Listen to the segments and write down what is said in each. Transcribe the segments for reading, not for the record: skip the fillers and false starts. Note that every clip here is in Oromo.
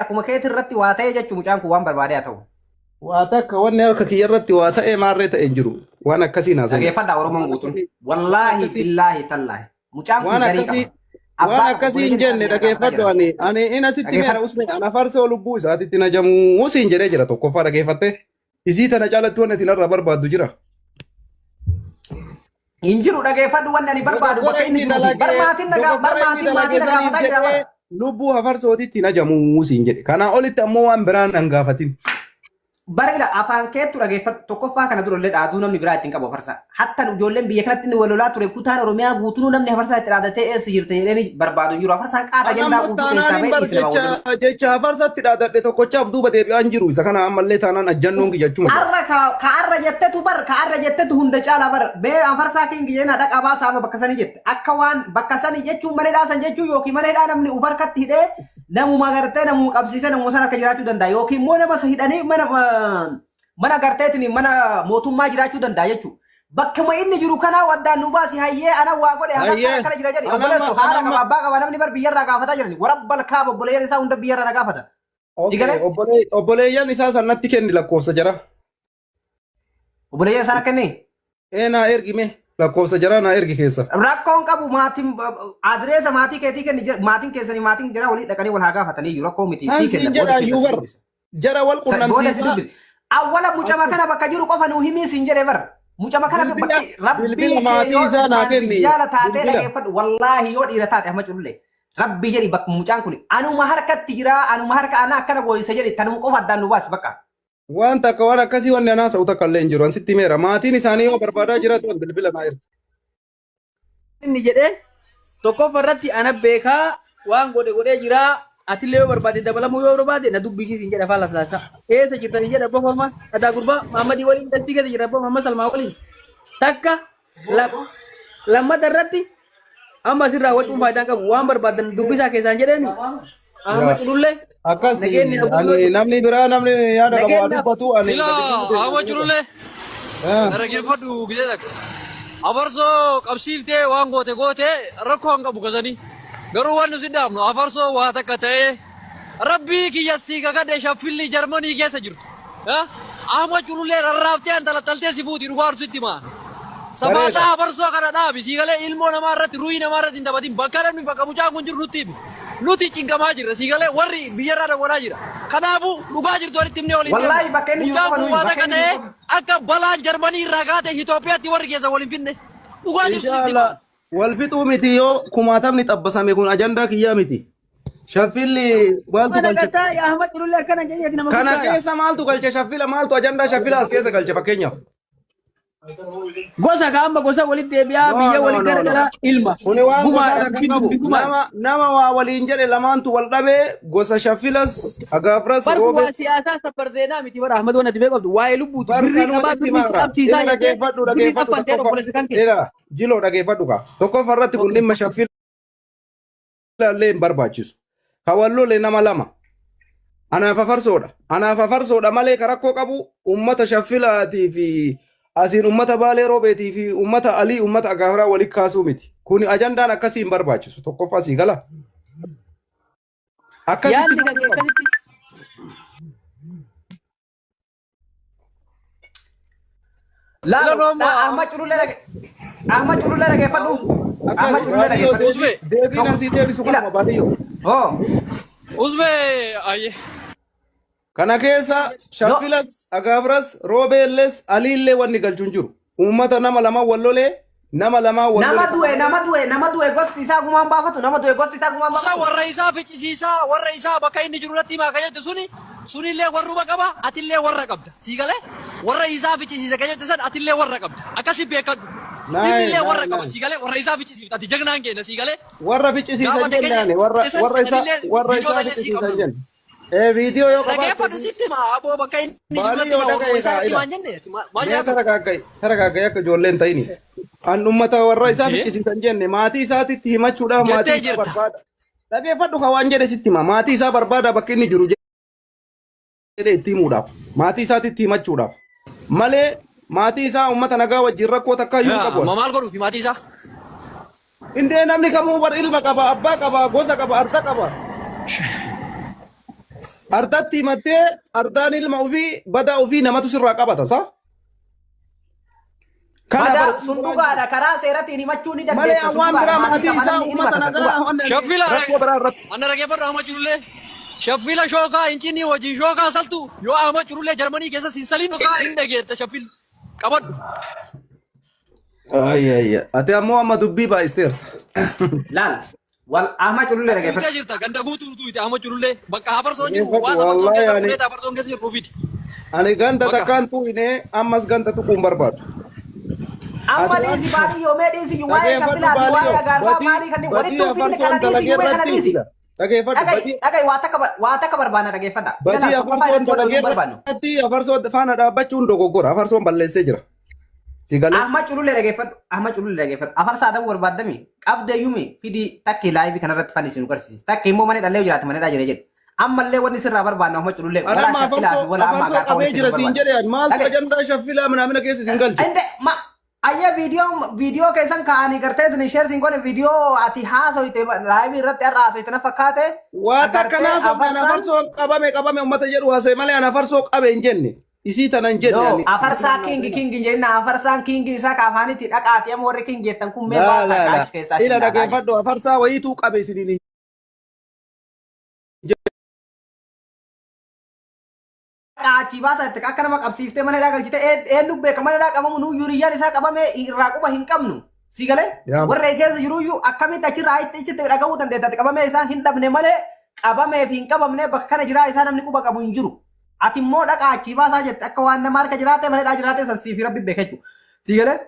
Akkuma keeti irratti waa ta'e jechuun mucaan kun waan barbaade haa ta'u. Waa takka wanni harka kiyya irratti waa ta'e maarree ta'e hin jiru. Waan akkasii naasanii. Dhageeffadhaa Oromoon guutuun. Wallaahi billaahi tallaahi. Mucaan kun Waan garii akkasii qaba. Abbaa waan qaba. akkasii hin Obboleeyyan jenne isaa biyya gaafataa dhageeffadhu jiran. ani in asitti meera Dhageeffadhu. usne ana farsoo lubbuu isaatitti najamuu siin jedhee jira tokkoffaa dhageeffatte. Isii tana caalatti wanni ati narraa barbaaddu jira. Hin jiru dhageeffadhu wanni ani barbaadu Dogoggora bakka inni inni jiruu fi bar dalage maatiin nagaa bar dogoggora inni maatiin maatii dalage na saniif gaafataa jira jedhee bar. lubbuu hafarsootitti najamuu siin jedhe. Kanaa olitti ammoo waan biraan nan gaafatin. Bara ila afaan keettu dhageeffadhu tokkoffaa kana dura illee dhaaduu namni biraa ittiin qabu hafarsaa. Hattan ijoolleen biyya kanatti inni wal lolaa ture kutaan Oromiyaa guutuu namni hafarsaa itti dhaadatee eessa jirta jedhanii barbaadu hin jiru. Hafarsaan qaata An ajandaa ammas guutuu taanaan keessaa hin ba'e bar dhiisi nama wal jecha lolu. jecha hafarsatti dhaadadhe tokkochaaf duuba deebi'aan jiru. Isa kana ammallee taanaan ajjannoon kiyyachuma jira. Arra ka ka arra jettetu bar ka arra jettetu hunda caalaa bar bee afarsaa kingi jenna dhaqa baasaa amma bakka sanii jette akka waan bakka sanii jechuun mana hidhaa san jechuun yookiin mana hidhaa namni uf harkatti hidhee namuma gartee namuma qabsiisee namuma sana akka jiraachuu danda'a yookiin immoo nama hidhanii mana mana garteetiin mana mootummaa jiraachuu danda'a jechuudha. Bakkuma inni jiru kanaa waddaan nu baasi hayyee ana waa godhe hafarsaa Hayyee akkana jira jedhi anamma obboleesso haadha qaba anamma abbaa qaba namni bar biyyarraa gaafataa jirani warabbal kaaba obboleeyyan isaa hunda biyyarraa na gaafata. Okay, Digalee obboleeyyan isaa san natti kenni lakkoofsa jara. obboleeyyan isaa akka inni. Ee naa ergi mee lakkoofsa jara naa ergi keessa. Rakkoon qabu maatiin adreesa maatii keetii kenni maatiin keessanii maatiin jira walii dhaqanii wal haa gaafatanii iyyuu rakkoo miti Tan sii siin kenna booda jedha keessa iyyuu si bar dubbisa. jara wal Booda si qunnamsiisaa dubbisa. Awwala mucama as kana bakka jiru qofa nuu himii siin jedhe bar. Mucama kana bilbila bakki rabbii bilbila kee maatii yoo isaa naa dhugaan kenni rijaala taatee bilbila. dhageeffadhu wallaahi yoo dhiira taate amma culullee. Rabbii jedhi bakka mucaan kun anuma harkatti jira anuma harka ana akkana boo'isa jedhi tanuma qofa addaan nu baasi bakka. Waan takka waan akkasii wanni anaa sa'u takka illee hin jiru. An sitti meera maatiin isaanii yoo barbaadaa jiraatan bilbila naa ergi. Inni jedhee tokkoffaa irratti ana beekaa waan godhe godhee jira. Atillee yoo barbaade dabalamuu yoo barbaade na dubbisiisin jedha afaan laslaasaa. Eessa jirtanii jedha abbaa Formaa Adaa Gurbaa Mahammadii waliin dastii gadi jira abbaa Mahammad Salmaa waliin. Takka lammata irratti amma asirraa wacuun faayidaan qabu waan barbaadan dubbisaa keessaan jedheeni. Ahmad Yaa Culullee akkas nageenyi ani abbulloo namni biraa namni yaada qabu haa nageenyi dubbatu ani Ila gadi bu'uu deema hawa hin jirule qabu. dhaggeeffadhu gidee dhaq. Afarsoo qabsiiftee waan goote goote rakkoo hin qabu gasanii. Garuu waan nuti dhaabnu afarsoo waa takka ta'ee rabbii kiyya sii kakadhe shaffilli Jarmanii keessa jirtu. Ahmad Culullee rarraaftee antalattaltee si fuuti dhugaa arsitti maa. Bareeda. Samaataa afarsoo kana dhaabi sii galee ilmoo namaa irratti ruhii namaa irratti hin taphatin bakka namni bakka mucaan kun jiru nutti himi. Nuti cinqamaa jirra sii galee warri biyyarraa dawwalaa jira. Kanaafuu dhugaa jirtu walitti himnee waliin deemna. Wallaahi bakka inni jiru Mucaan qofa kun nu himi waa bakka takka inni jiru ta'ee qofa. akka balaan Jarmanii irraa kaate Itoophiyaatti warri keessa waliin finne. Dhugaa jirtu sitti Inshallah himaa. wal fixuu miti yoo kumaatamni xabbasame kun ajandaa kiyyaa miti. Shaffilli maaltu Mana galche? gataa yaa Ahmad Culullee akkana jedhee ati nama Kana guddaadha. keessa maaltu galche shaffila maaltu ajandaa shaffila as keessa galche fakkeenyaaf. Gosa kaamba gosa walitti deebi'aa No biyya no walitti no no. garagalaa ilma Kuni waan gosaa gumaadha takka dubbi qabu. dubbi gumaadha. Nama nama waa waliin jedhe lamaantu wal dhabee gosa shaffilas agaafras Barku waa roobes siyaasaa safar seenaa miti bara Ahmad waan ati beeku qabdu waa'ee lubbuuti bar birrii kanuma qabaa sitti birrii si maara. qabsiisaa Inni jettee dhageeffadhu birrii dhageeffadhu qaffaltee tokkoffaa. obboleessa kan kee. Ila jiloo dhageeffadhu kaa. Tokkoffaa irratti kun dhimma shaffila illee hin barbaachisu. Ka wal lole nama lama. Anaaf afarsoodha. Anaaf afarsoodha malee ka rakkoo qabu uummata shaffilaatii fi asiin uummata baalee roobeetii fi uummata alii uummata agaafiraa walitti kaasuu miti. Kuni ajandaan akkasii hin barbaachisu. Tokkoffaa sii gala. Akkasitti Yaadni kan ta'uu kee qaba. akkasitti Laalu Filannoo Ahmad Culullee Ahmad Culullee dhageeffadhu. Ahmad Akkas Culullee baadiyyoo dhageeffadhu. Uzbe deebii deebii Tokko namsii deebisu ila kanuma baadiyyoo. hoo Uzbe ayye. Kana keessa no shaffilas, agaafras, roobeelles, aliillee wanni galchu hin jiru. Uummata nama lama wal lolee nama lamaa wal nama lole. du'e nama du'e nama du'e gosti isaa gumaan baafatu nama du'e gosti isaa gumaan Isa baafatu. warra isaa ficcisiisaa warra isaa bakka inni jiru irratti himaa kan jettu suni sunillee warruma qaba atillee warra qabda. Sii galee warra isaa ficcisiisa kan jette san atillee warra qabda. Akkasi beekadhu. Naay Innillee warra naay qaba naay. sii galee warra isaa ficcisiifta ati jagnaan keenya sii galee Warra ficcisiisan gaafa jenne ta'e ani warra jette san warra isaa anillee warra viidiyoo isaa salee sii ficcisiisan qabna. jenne. Ee viidiyoo yoo qabaatte Dhageeffadhu sitti himaa aboo bakka inni jiru irratti baadiyyoo himaa warruma dhaga'e isaa kaa irratti ila. himaa hin jenne maal Mee nyaata? taragaagga'i taragaagga'i akka ijoolleen ta'ini. An uummata warra isaa Jettee ficcisiisan jenne maatii isaatitti himachuudhaaf maatii jettee isaa jirta. barbaada. Dhageeffadhu ka waan jedhe sitti hima maatii isaa barbaada bakka inni jiru jedhe itti himuudhaaf maatii isaatitti himachuudhaaf malee maatii isaa uummata nagaa wajjin rakkoo takka iyyuu hin qabu. Amma maal godhuufi maatii isaa? Indee namni kamuu bar ilma qaba abbaa qaba gosa qaba arda qaba. Ardatti himattee ardaan ilma ofii badaa ofii namatu sirraa qabata sa? Kana Badaa bar sun dhugaadha karaa seeratiin himachuu ni malee dandeessa sun waan dhugaadha biraa maatii maatii qaba isaa namni hin uummata himata sun nagaa dhugaa. waan Shaffila rakkoo biraa irratti. anna dhaggeeffadhu Ahmad Culullee. Shaffila shookaa hincinni wajjin shookaa saltu yoo Ahmad Culullee Jarmanii keessa siin saliin hin dhageetta shaffil qabadhu. Ayya ayya. Ati ammoo amma dubbii baay'isteerta. Laal wal Ahmad Culullee Tuutee dhaggeeffadhu. jirta ganda guutuu tuute Ahmad Culullee bakka hafarsoon jiru Dhaggeeffadhu waan hafarsoon wallaahi keessa ani fuudhee hafarsoon keessa jiru nuufidi. ani ganda Bakka takkaan tuqine ammas ganda tuquu hin barbaadu. Amma Ati waan dhiisi baadiyoo mee dhiisi waa'ee dhageeffadhu shaffilaati waa'ee baaliyyoo agaarbaa badii maalii kanneen badii walitti hin fidne afarsoon kana dhiisi dalagee yuumee kana irratti dhiisi. dhageeffadhu Dhagai badii dhagai waa takka barbaanna dhageeffadha. Ila badii laal tokkoffaa afarsoon irratti wal dalagee loluu hin barbaannu. irratti afarsoo faana dhaabbachuun dogoggora afarsoon balleessee jira. Si galee Ahmad Culullee dhageeffadhu. Ahmad Culullee dhageeffadhu. Afarsaa ta'uu barbaaddami. Qabdee yuumi fidii takki laayivii kanarratti fanni nu garsiisi. Takki immoo mana dhallee jiraate mana dhaa jira jedhe. Ammallee wanni sirraa barbaannu Ahmad Culullee walaa anamma shakkilaa fi afarsoo walaa amma afarsoo agaarfaa qabee walitti jira nu siin barbaannu. jedhe ani maaltu Dhagaye. ajandaa shaffilaa minaamina keessa isin galche. Inde ma ayya viidiyoo viidiyoo keessan kaa'anii gartee tuni sheer siin goone viidiyoo ati haasoyte laayivii irratti har'a haasoyte na fakkaate Waa takka agartee naasofne ani afarsaan afarsoo qabame qabame uummata jedhu haasa'e malee ani afarsoo qabe hin jenne. Isii tana hin jenne No, ani. afarsaa kingi kingi jenna afarsaan kingi isaa ka afaanitti dhaqaati amma warri kingi jettan kun mee Laa baasaa laa laa. kaachi keessaa Ila isin dhaqaa jedhe. dhageeffadhu afarsaa wayiituu qabe isiniin hin Dhaqaachi baasaa itti akka nama qabsiiftee mana hidhaa galchite eenyu beeka mana hidhaa qabamu nuu yuriyyaan isaa qabame irraa quba hin qabnu. Si galee Yaa warra keessa jiruyyuu akkamitti achirraa itti ichitti dhaga'uu dandeetta qabamee isaa hin dhabne malee qabamee fi hin qabamne bakka kana jiraa isaa namni quba qabu hin jiru. Ati immoo dhaqaachi baasaa jette akka waan nama harka jiraate mana hidhaa jiraate san siif rabbi beeka jechuudha. Si galee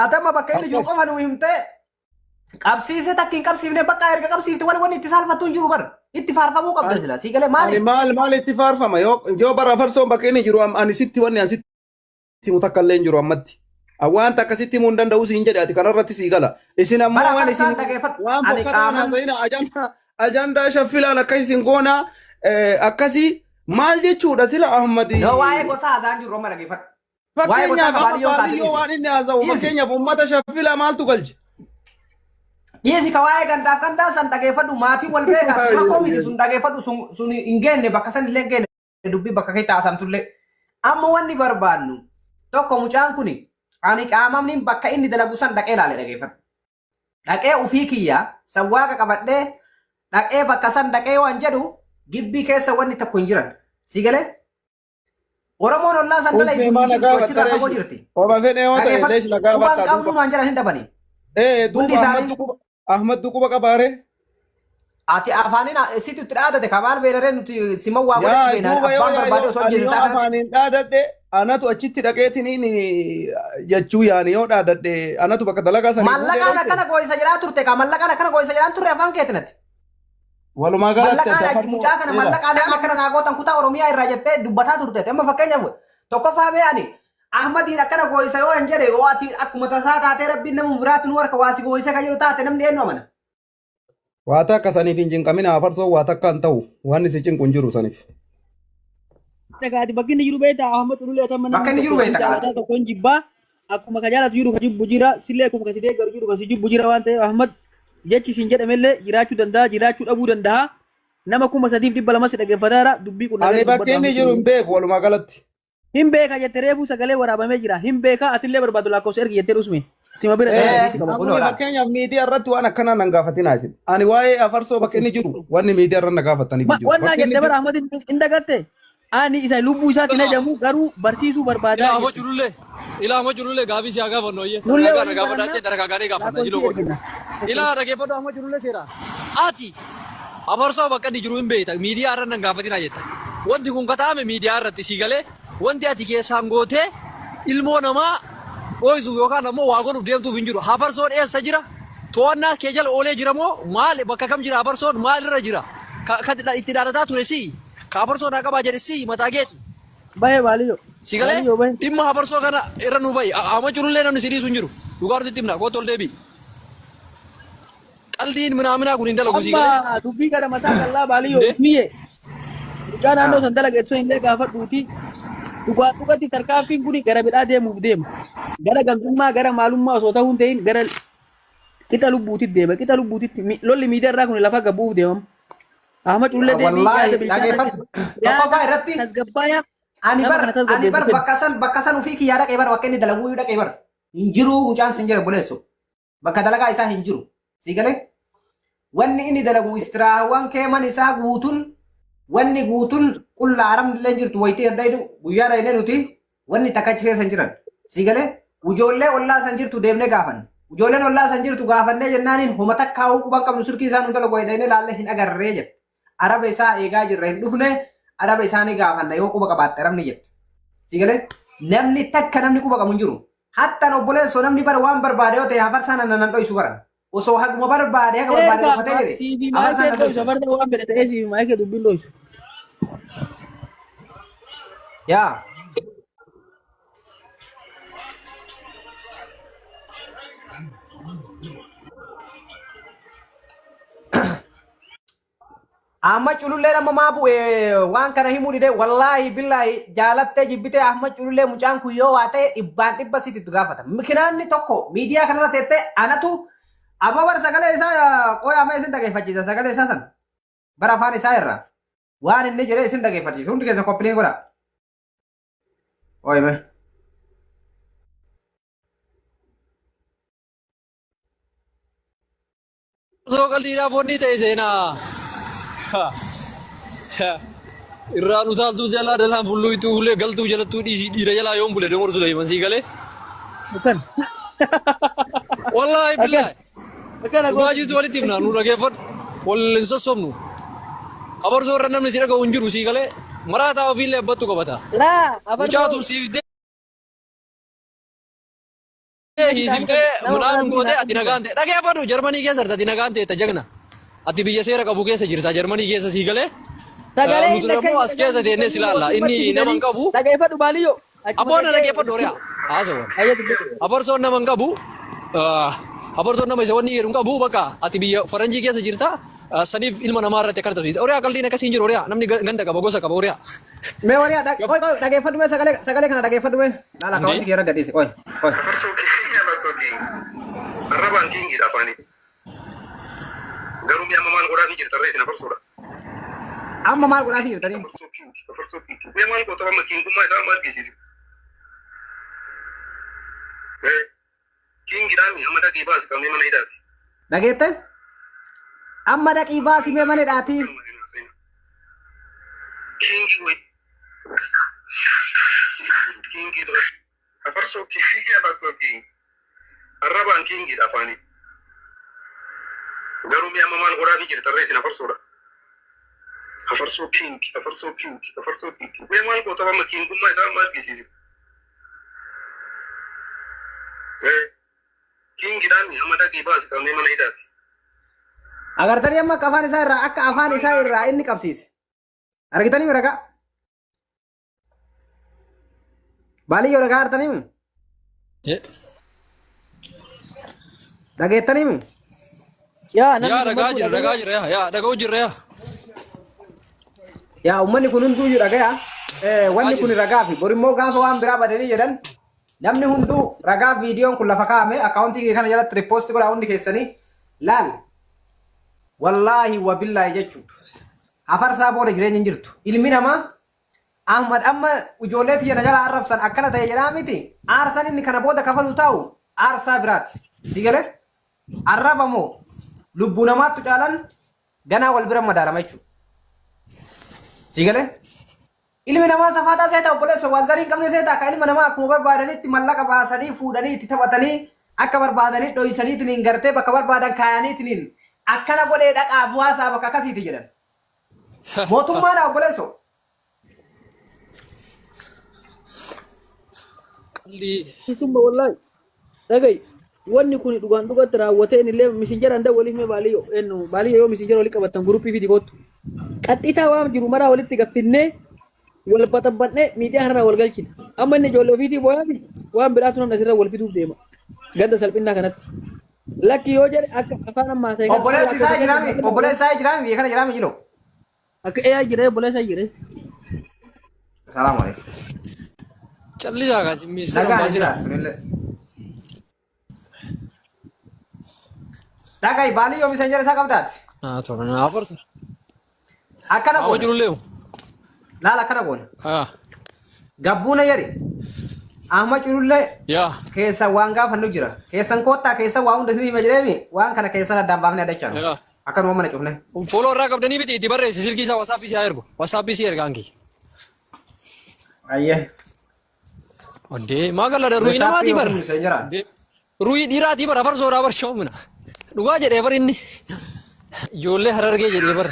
ati amma bakka inni jiru akkas. qofa nuu himtee qabsiise takka hin qabsiifne bakka erga qabsiifte wani wanni itti saalfattu hin jiru bar itti faarfamuu qabda Ani sila si galee ani maaliif maal maal itti faarfama yoo yoo bara afarsoon bakka inni jiru ani sitti wanni ani sitti himu takka illee hin jiru ammatti. Waan takka sitti himuu hin danda'u siin jedhe ati kanarratti sii gala. Isin ammoo bara waan afarsaan isin dhageeffadhu waan ani fokkataan qaaman haasa'ina ajandaa ajandaa shaffilaan akka isin goona akkasii maal jechuudha sila Ahmadi. no waa'ee gosa haasaan jiru amma dhageeffadhu waa'ee gosaa Fakkeenyaaf amma kabaaliyyoo kaasee baadiyyoo dhiisi waan inni haasa'u dhiisi fakkeenyaaf uummata shaffilaa maaltu galche? dhiisi ka waa'ee gandaaf gandaa san dhageeffadhu maatiin wal beekaa sun rakkoo miti sun dhageeffadhu sun sun hin geenne bakka san illee hin geenne dubbii bakka keessa haasamtullee amma wanni barbaannu tokko mucaan kuni ani qaamamni bakka inni dalagu san dhaqee ilaale dhageeffadhu. Dhaqee ufii kiyya san waaqa qabadhee dhaqee bakka san dhaqee waan jedhu gibbii keessa wanni tokko hin jiran. Si galee Oromoon ollaa san dala Usmee iddoo maa hin na jirtu gaafatta achirraa fagoo reeshi? jirti. Oma fedhe yoo ta'e Dhageeffadhu leeshi na quban gaafatta qabnu duuba. naan jedhan hin dhabani. Ee Hundi duuba isaanii Ahmad Duquba qabaare. ati afaaniin situ itti dhaadate kamaan beelaree nuti siman waa godhachuu Yaa beena duuba yoo abbaan yaa barbaade yoo osoo ani ajjeese yoo isaa kanatti. afaaniin dhaadadhe anatu achitti dhaqeetiniin jechuu yaani yoo dhaadadhe anatu bakka dalagaa sanii fuudhee Mallaqaan dhaqe. akkana gooyisa jedhaa turte kaa mallaqaan akkana gooyisa jedhaan turre afaan keetinatti. Walumaa galatti ati Mallaqaan afarsoo mucaa kana ila mallaqaan amma akkana naa gootan kutaa Oromiyaa irraa jettee dubbataa turte. Amma fakkeenyaaf tokkoffaa mee ani Ahmadiin akkana gooyisa yoo hin jedhe yoo ati akkuma tasaa taatee rabbiin nama biraatti nu harka waa si gooyisa kan jedhu taate namni eenyu amana. waa takka saniif hin cinqamina afarsoo waa takka hin ta'u waan isi cinqu hin jiru saniif. Dhagaati bakki inni jiru beektaa Ahmad Culullee tamma Bakka namni inni jiru tokko hin beekta jaalataa qaati. tokko hin jibbaa akkuma ka jaalatu jiru ka jibbu jira sillee akkuma ka si deeggaru jiru ka si jibbu jira waan ta'eef Ahmad jechi isin jedhamellee jiraachuu danda'a jiraachuu dhabuu danda'a nama 3200 si dhaggeeffataara dubbii kun Ani nagari bakki dubbadhu inni Ahmad jiru hin Culullee. beeku walumaa galatti. Hin beeka jette reefuu sagalee waraabamee jira hin beeka atillee barbaadu lakkoofsa ergi jettee dhusme sima bira taa'ee Ee walitti qaba. Namni kunoodha. fakkeenyaaf miidiyaa irratti waan akkanaa nan gaafatinaa isin. Ani waa'ee afarsoo bakka inni jiru wanni miidiyaa irra na gaafataniif hin jiru. Wannaa Bakki inni jette bara jiru Ahmad hin dagatte ani isa lubbuu isaatti hin ajamu garuu barsiisuu Ilaa barbaadaa Ahmad jette. Culullee ilaa Ahmad Culullee gaafii si haa gaafannu ayyee Nullee dargaggaa na waliin gaafadhaa barannaa jee dargaggaanii gaafanna lakkoofsi jiloo godhu. ergina. Ilaa dhaggeeffadhu Ahmad Culullee seera. Ati afarsoo bakka inni jiru hin beekta miidiyaa irra nan gaafatinaa jetta. Wanti kun kataame miidiyaa irratti si galee wanti ati keessaan gootee ilmoo namaa dho'isuuf yookaan ammoo waa godhuuf deemtuuf hin jiru. Afarsoon eessa jira? To'annaa kee jala oolee jira moo maal bakka kam jira afarsoon maalirra jira? Ka itti dhaadataa ture sii ka afarsoon haa qabaa jedhe sii mataa keeti. Bahee baaliyyoo. Si galee Baaliyyoo bahee. dhimma afarsoo kana irra nu bahi. Amma jirullee namni si dhiisu hin jiru. Dhugaa sitti himna kootu ol deebi'i. Qaldiin minaaminaa kun hin dalagu si galee. Amma dubbii gara mataa qal'aa baaliyyoo Ndee? mi'e. Mucaa naannoo san dalageessoo illee gaafadhuuti. Dhugaa dhugatti tarkaanfiin kun gara bidhaa deemuuf deema. Gara gandummaa gara maalummaa osoo ta'uu hin ta'in gara qixa lubbuutitti deema. Qixa lubbuutitti lolli miidiyaa irraa kun lafa gabbuuf deemama. Ahmad Culullee deebii Wallaahi yaada bilchaataa dhageeffadhu. kennu. Tokkoffaa irratti Tasgabbaayaa ani nama bar kana ani bar tasgabbeessu kennu. bakka san ofii kiyyaa dhaqee bar bakka inni dalaguu dhaqee bar hin jiru mucaan sin jira buleessu bakka dalagaa isaa hin jiru si galee wanni inni dalagu istiraawwan keeman isaa guutuun wanni guutuun qulla aramni illee jirtu wayitii adda idu guyyaa dhaqnee nuti wanni takka achi keessa hin jiran si galee ijoollee ollaa san jirtu deemnee gaafanne ijoolleen ollaa san jirtu gaafannee jennaaniin homa takkaa'uu quban qabnu silkii isaa nu dalagu dhaqnee laallee hin agarree jette araba isaa eegaa jirra hin dhufne araba isaanii gaafanna yoo quba qabaatte arabni jette. Si galee namni takka namni quba qabu hin jiru. Hattaan obboleessoo namni bara waan barbaade yoo ta'e hafarsaan nan dho'isu baran. Osoo haguma barbaade haga barbaade uffatee jedhe Siifi hafarsaan maayikee nan dho'isu dho'isu. afarta waan fedhe ta'ee siifi maayikee dubbiin dho'isu. Yaa Ahmad Culullee nama maa bu'e waan kana himuu dide wallaahi billaahi jaalattee jibbitee Ahmad Culullee mucaan kun yoo waa ta'e dhibbaan dhibba sitti itti gaafata. Mikinaanni tokko miidiyaa kanarra teettee anatu amma bara sagalee isaa qo'amee isin dhageeffachiisa sagalee isaa san bara afaan isaa irraa waan inni jedhee isin dhageeffachiisa hundi keessa koppileen godha. Ooyime. Osoo qalliidhaaf wanni ta'e seenaa. Irraan utaaltuu jalaa dalaan fulluutuu ulee galtuu jalattuu dhiisii dhiira jalaa yoon bule domor Suleyman sii galee. Akkan. Wallaahi Akkan. billaahi. Akkana Dhugaa gooti. jirtu walitti himna nu dhageeffadhu. Wal hin sossobnu. Abarsoo irra namni si dhaga'u hin jiru sii galee. Maraataa ofiillee abbattu qabata. Laa afarsoo Mucaatu siiftee hiisiftee nama munaamin kanatti gootee naa ati nagaan ta'e dhageeffadhu Jarmanii keessa jirta ati nagaan ta'e jagna. Ati biyya seera qabu keessa jirta Jarmanii keessa sii galee. Sagalee Nuti hin immoo as keessa teennee si laalla. Inni nama hin qabu. Dhageeffadhu baaliyyoo. Achuma Abboon na dhaqee dhageeffadhu horiyaa. Haasawwan. Ayya dubbatu. Afarsoon nama hin qabu. Afarsoon nama isa wanni jedhu hin qabu bakka ati biyya faranjii keessa jirta. Saniif ilma namaa irratti akka taphatu. Horiyaa qalliin akkasii hin jiru horiyaa. Namni ganda qaba gosa qaba horiyaa. Mee wariyaa qoy qoy dhageeffadhu mee sagalee sagalee kana dhageeffadhu mee. Laala Indee? kaawwanti kiyya gadhiisi qoy qoy. Afarsoo kingi afarsoo kingi. Arrabaan kingiidha afaanii. Garuu mi'a amma maal godhaafii jirta irra isin afarsoodha. Amma maal godhaafii jirtanii? Afarsoo kingi afarsoo kingi. Mi'a maal goota amma kingummaa isaa maal argisiisa? Kingiidhaan amma dhaqii baasi qabnee mana hidhaati. Dhageette? Amma dhaqii baasi mee mana hidhaatii? Kingi wayi. Kingi dura. Afarsoo kingi afarsoo kingi. Arrabaan kingiidha afaanii. Garuu mi'a amma maal godhaafii jirta irra isin afarsoodha. Afarsoo kingi afarsoo kingi afarsoo kingi. Mi'a maal goota amma kingummaa isaa maal argisiisa? Kingiidhaan amma dhaqii baasi qabnee mana hidhaati. Agartanii amma akka afaan isaa irraa akka afaan isaa irraa inni qabsiise. Argitanii mi ragaa? Baaliyyoo ragaa argitanii mi? Dhageettanii mi? Yaa namni Yaa dhagaa dubbatu jira dhagee. dhagaa jira yaa yaa dhaga'u jirra yaa. Yaa uummanni kun hunduu iyyuu dhagaya. Wanni kun ragaa fi borimmoo gaafa waan biraa badanii jedhan namni hunduu ragaa viidiyoon kun lafa kaa'ame akkaawuntii kana jalatti riipoosti godhaa hundi keessanii laal. Wallaahi wabillaahi jechuudha. Afarsaa booda jireenya hin jirtu. Ilmi namaa Ahmad amma ijoollee tiyya na jala arrabsan akkana ta'e jedhaa miti. Aarsaan inni kana booda kafalu taa'u aarsaa biraati. Si galee? Arraba moo lubbuu namaattu caalan ganaa wal bira madaalama jechuudha. Si galee? Ilmi namaa safaataa seeta obboleessa waan zarii hin qabne seeta akka ilma namaa akkuma barbaadanitti mallaqa baasanii fuudhanii itti taphatanii akka barbaadanii dho'isaniitiin gartee bakka barbaadan kaayaniitiin akkana godhee dhaqaaf waasaa bakka akkasiiti jedhan. Mootummaadha obboleessoo. Qallii. Summa wallaahi. Dhaga'i. Wanni kun dhugaan dhugatti raawwatee illee misinjara hunda waliif mee baaliyyoo eenyu baaliyyoo yoo misinjara walitti qabattan guruppii fi kottu. Qaxxitaa waan jiru maraa walitti gaffinnee wal baxabbannee miidiyaa kanarraa wal galchina. Amma inni ijoollee ofiitii booyaa fi waan biraatu namni asirra wal fiduuf deema. Ganda salphinnaa kanatti. Lakki yoo jedhe akka afaan ammaa ta'e Obboleessi isaa jiraami obboleessi isaa jiraami biyya kana jiraami jiru. Akka eeyaa jira obboleessi isaa jira. Salaamu alaikum. Callisaa kan ministeera Nagaan ambaasina. jira sunillee. Dhaga'i baaliyyoo misinjara isaa qabdaati. Naa tola naa afarsa. Akkana Kaawwa goona. jirullee. Laala akkana goona. Haa. Gabbuuna yari. Amma culullee Yaa. keessa waan gaafannu jira. Keessan koottaa keessa waa hunda isin hima jedheemi waan kana keessan addaan baafnee addachaa. Yaa. Akkanuma mana cufne. Follow irraa qabdanii miti itti barreessi silkii isaa WhatsApp isaa ergu. WhatsApp isii erga hanki. Ayyee. Ondee maa galla ruuyi namaatii bar. Ruuyi dhiiraatii bar afarsoodhaa bar shoomina. Dhugaa jedhee bar inni. Ijoollee harargee jedhee bar.